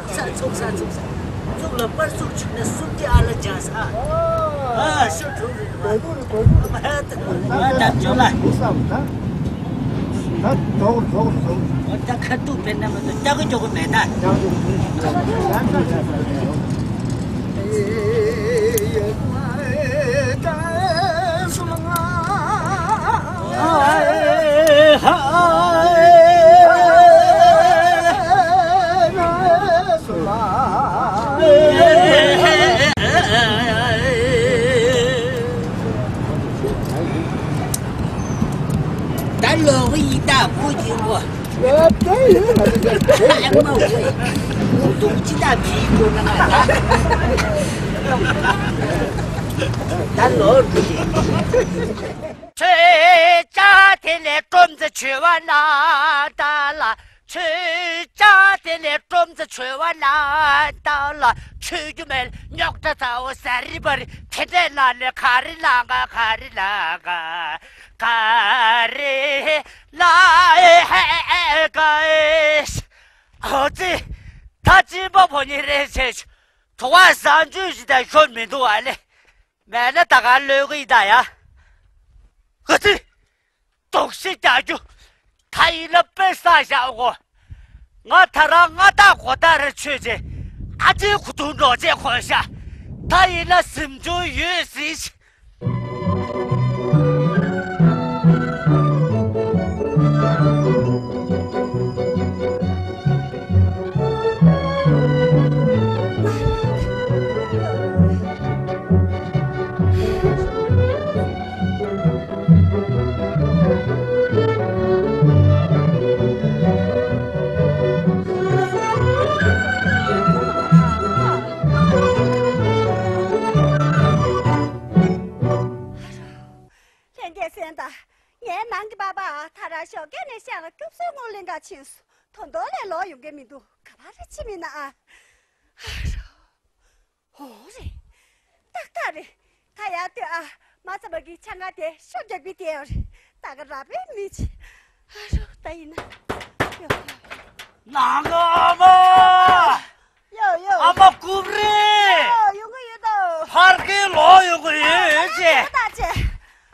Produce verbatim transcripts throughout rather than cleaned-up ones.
ཚུགས་ས་ཚུགས་ས་ཚུགས་ས། ཚུགས་ལ་པར་ཚུགས་བྱུང་ན་གསུམ་གྱི་ཨ་ལ་འཇགས་ས། ཨ་ཤོ་གྲུབ་རེད་བ། ཨ་ད་ཇོ་ལ། ཨ་ད་ཇོ་ལ། ད་དོག་དོག་དོག་ཨ་ད་ཁ་ཐུག་དཔེར་ན་མ་གཏོགས་སྐྱག་གི་སྐྱོ་གི་མེད་ད། ད་ལོག་གི་ཡིན་ད་ཁོ་གྱིས་ངོ་། ཨ་མ་འོ། ཁོ་ཐུག་ཅི་ད་བྱིས་དགོས་ན་ང་ད། ད་ལོག་གི་ཡིན། ཆོས་ཅག་དེ་ལས་སྒྲོམ་རྩེ་བྱོས་པ་ན་ད་ལ། ཆོས་ཅག་དེ་ལས་སྒྲོམ་རྩེ་བྱོས་པ་ན་ད་ལ། ཆོས་རྒྱུ་མེད་རྙོག་དྲ་ཚ་བོ་ཟ་རི་བ་རི་དེ་འདྲས་ལ་ནི་ག་རེ་ལ་ག་ག་རེ་ལ་ག་ག་རེ་ལ་ཨེ་ཧེ་ཨེ་ཨེ་ག་ཨེ། ཨོ་ཙི། ད་གཅིན་པ་ཕོ་ཉིད་རེད་ཟེར། དུ་བ་བཟང་སྤྱོད་ཞིག་དང་ཤོར་མི་འདུག་ཨ་ལེ། མེད་ན་ད་ག་ལོས་གི་ཡིན་ད་ཡ། ཨོ་ཙི། དོགས་གཞི་རྒྱག་རྒྱུ། ད་ཡིན་ན་དཔེ་བསགས་བཞག་གོ། ང་ད་རང་ང་ད་གོ་ད་རེ་ཆོས་རྗེ། ཨ་ཅེ་ཁུ་ཐུ་འགྲོ་ཅེས་གོ་ཤ། ད་ཡིན་ན་གཟིམ་ཆུང་ཡོད་ཟིན་ཤི། ལྷན་རྒྱས་གསན་དང་། ངའི་ནང་གི་པ་པ་ད་ར་ཞོགས་ཀས་ནས་ཤག་ལ་སྐྱུག་སྲོལ་སྔོན་གླིང་ག་ཕྱིན་སོང་། དོན་དོན་ལས་ལོག་ཡོང་གི་མི་འདུག་ག་པར་རེ་ཕྱིན་མིན་ན་ཨ། ཧ་རོ། འོ་རེད། ཏག་ཏག་རེད། ད་ཡར་ལྟོས་ཨ། མ་ཚ་བ་གི་ཆང་ཁ་དེ་ཤོ་རྒྱག་པའི་དེ་ཡོད་རེད། ད་ག་ར་པའི་མི་ཆེ། ཨ་རོ་ད་ཡིན་ན། ཡོ་ཡོ། ནང་གི་ཨ་མ། ཡོ་ཡོ། ཨ་མ་རྐུབ་རེད། ཡོ་ཡོང་གི་ཡོད་དོ། ཕར་ཁེ་ལོག་ཡོང་གི་ཡོད་ཅེ། ད་ཅེ།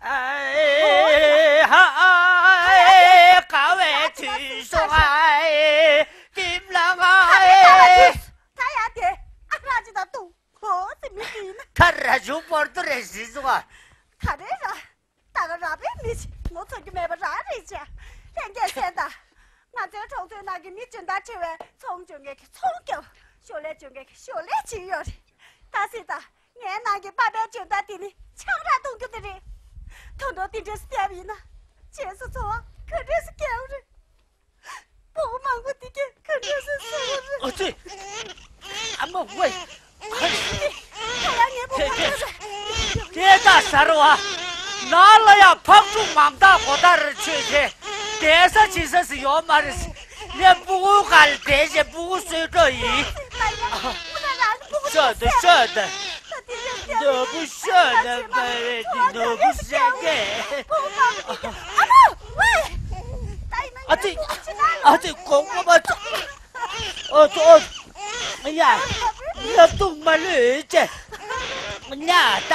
ཨེ་ཧ་ཨེ་དགའ་བའི་དུས་སུ་ཨེ་ཏིམ་ལ་ང་ཨེ། ད་ཡ་དེ་ཨ་ར་ཅི་ད་ཏུ། ཧོ་ཙི་མི་ཀི་ན། ཁ་ར་ཇུ་པོར་ཏུ་རེ་ཟི་ཟུ་ག་ད་རེ་ར། ད་ག་ར་པའི་མི་ཆེ་ངོ་ཚ་རྒྱུ་མེད་པ་ར་རེད་ཅེ། ལྷན་རྒྱས་གསན་དང་། ང་ཚོའི་གྲོང་ཚོའི་ནང་གི་མི་འཇོན་ཐང་ཆེ་བས་ཚོང་འཇོན་མཁན་གྱི་ཚོང་རྒྱབ། ཞོར་ལས་འཇོན་མཁན་གྱི་ཞོར་ལས་བྱེད་ཡོད་རེད། ད་སྲིད་ད་ངའི་ནང་གི་པ་པའི་འཇོན་ཐང་དེ་ནི་ཆང་རག་གཏོང་རྒྱུ་དེ་རེད། དོན་དུ་དེ་འདྲས་སུ་བལྟས་པ་ཡིན་ན་རྗེས་སུ་འཚོ་བ་ག་འདྲས་སུ་སྐྱེལ་བ་རེད། སྤོ་བོ་མང་པོ་འདི་གས་ག་འདྲས་སུ་སུ་རེད། ཨ་ཙི། ཨ་མ་ཝེ། ད་ཡང་ངའི་སྤོ་བོ་དེ་དེ་ད་ཟ་རུ་བ། ནང་ལ་ཡང་ཕག་ཕྲུག་མང་དག་གོ་ད་རེ་ཆོས་ཆེ། བསྡད་ས་བྱེད་ས་སུ་ཡོད་མ་རེད། ངས་སྤུ་གུ་ག་ལ་བསྡད་བྱས་སྤུ་གུ་གསོད་འགྲོ་ཡིན། ཤོད་དུ་ཤོད་དུ། ནོར་བུ་ཤོད་ན་མ་རེད་འདི་ནོར་བུ་ཤོད་ཀྱི། ཨ་ཙི། ཨ་ཙི་གོང་མ་མ་ཙོ། ཨོ་ཙོ་ཨོ། ཡ། ཡ་ཏུ་མ་ལུས་ཅེ། ཉ་ད།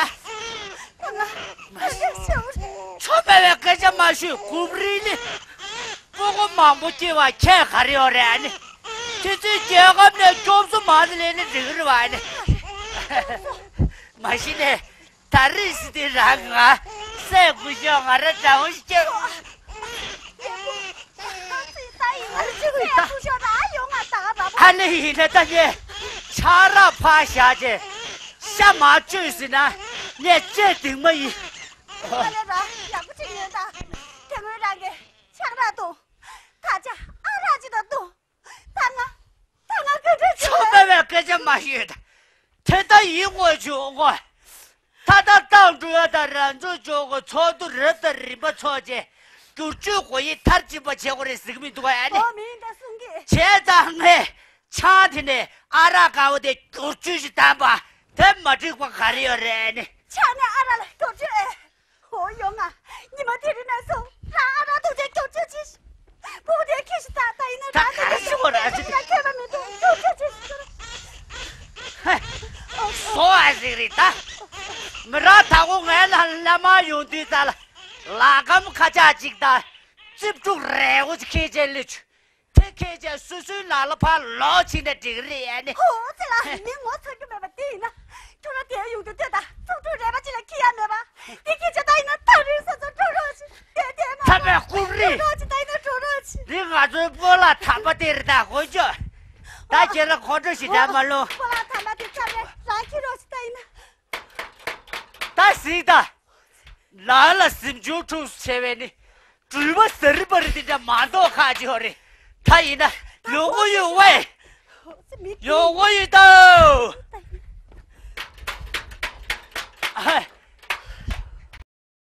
ཆོ་མེད་པའི་སྐད་ཆ་མ་ཤོད་གུབ་རི་ལི། སྤུ་གུ་མང་པོ་སྐྱེ་བ་ཁྱད་ག་རེ་ཡོད་རེད་ཨ་ནི། དེ་ཚོའི་རྒྱལ་ཁབ་ནས་སྐྱོབ་གསོ་མང་དུ་ལེན་ནི་འགྲིག་གི་རེད་བ་ཨ་ནི། མ་གཞི་ནས་ད་རེས་སི་དེ་རང་ང་སྲས་སྐུ་ཞབས་ང་ར་འདྲ་བོ་ཞིག་སྐྱེ། ཨ་ནི་ཡིན་ན་ད་ངས་ཆང་རག་ཕར་བཞག་བྱས་ཤ་མར་བཅོས་ཟིན་ན་ངས་ལྕེ་སྡིག་མ་ཡིན། ཨ་ལེ་ར་ཡག་པོ་ཅིག་ཡོད་ད། དེ་སྔོན་རང་གིས་ཆང་རག་འཐུང་། ད་ཆ་ཨ་རག་ཅིག་ད་འཐུང་། ད་ང་ད་ང་ག་འདྲ་བྱེད། ཆོ་མེད་པའི་སྐད་ཆ་མ་ཤོད་ད། དེ་ལྟ་ཡིན་དངོས་བྱུང་དངོས། ད་ལྟ་ཏང་ཀྲུང་དབྱང་དང་རང་ཚོགས་ཚོགས་གཙོ་ཚོགས་འདུ་རབ་དང་རིམ་པ་འཚོགས་རྗེས་བསྒྱུར་བཅོས་སྒོ་དབྱེ་མཐར་ཕྱིན་པ་བྱེད་དགོས་རེད་ཟེར་གྱི་མི་འདུག་ཨ་ནི། ཨོ་མིན་ད་གསུང་གི། བྱས་ཙང་ངས་ཆང་དེ་ནས་ཨ་རག་དཀར་པོ་དེ་བསྒྱུར་བཅོས་ཤིག་བཏང་པ་དེ་མ་འགྲིག་པ་ག་རེ་ཡོད་རེད་ཨ་ནི། ཆང་ནས་ཨ་རག་ལ་བསྒྱུར་བཅོས་ཨེ། ཨོ་ཡོང་ང་། ཉི་མ་དེ་རིང་ནས་བཟུང་རང་ཨ་རག་འཐུང་ཆ་བསྒྱུར་བཅོས་བྱེད། སྤུ་གུ་དེ་ཁྱེར་ཤི་ད་ད་ཡིན་ན་ད་རང་ག་རེ་ཤི་བ་ར་ཅི། ཁྱེད་ཀྱི་ཁྱད་པར་མི་འདུག་བསྒྱུར་བཅོས་བྱེད། ཨོ་ཨ་ཟིག་རེད་ད། མི་ར་ད་གོ་ངའི་ལ་ལ་མ་ཡོང་དུས་ཙ་ལ། ལ་ཀམ་ཁ་ཆག་ཅིག་ད། རྩིབ་ཕྲུག་རལ་གོ་ཅིག་ཁེ་ཅན་ལི་ཆུ། དེ་ཁེ་ཅན་སོ་སོའི་ལ་ལ་ཕར་ལོག་ཕྱིན་ན་འགྲིག་རེད་ཨ་ནི། ཧོ་ཙི་ལ་མི་ངོ་ཚ་རྒྱུ་མེད་པ་དེ་ཡིན་ན། ཁྱོད་ར་དེ་ཡོང་དུས་དེ་ད་རྩིབ་ཕྲུག་རལ་པ་ཅིག་ལ་ཁེ་ཡ་མེད་པ། དེ་ཁེ་ཅན་ད་ཡིན་ན་ཐག་རིང་ས་ཚོ་འགྲོ་རོགས་ཅིག་དེ་དེ་མ་ཐ་མའི་ཀུ་རི། འགྲོ་རོགས་ཅིག་ད་ཡིན་ན་འགྲོ་རོགས་ཅིག་འདི་ང་ཚོའི་སྤོ་ལགས་དམ་པ་དེ་རེད་ད་ཧོ་ཅོ། ད་ཁྱེད་རང་ཁོང་ཁྲོ་ཞིག་བྱ་མ་ལོ། སྤོ་ལགས་དམ་པ་དེ་ཚ་རེད་རང་ཁྱེད་རོགས་ཅིག་ད་ཡིན་ན། ད་གཟིགས་ད། ལ་ལ་གཟིམ་ཆུང་འཁྲུངས་སུ་ཆེ་བས་ནི། སྤྲུལ་པ་ཟ་རི་པ་རི་དེ་འདྲ་མ་གཏོགས་ཁག་ཅིག་ཡོད་རེད། ད་ཡིན་ན་ཡོང་གོ་ཡོད་ཝེ། ཡོང་གོ་ཡོད་ད། ཧ།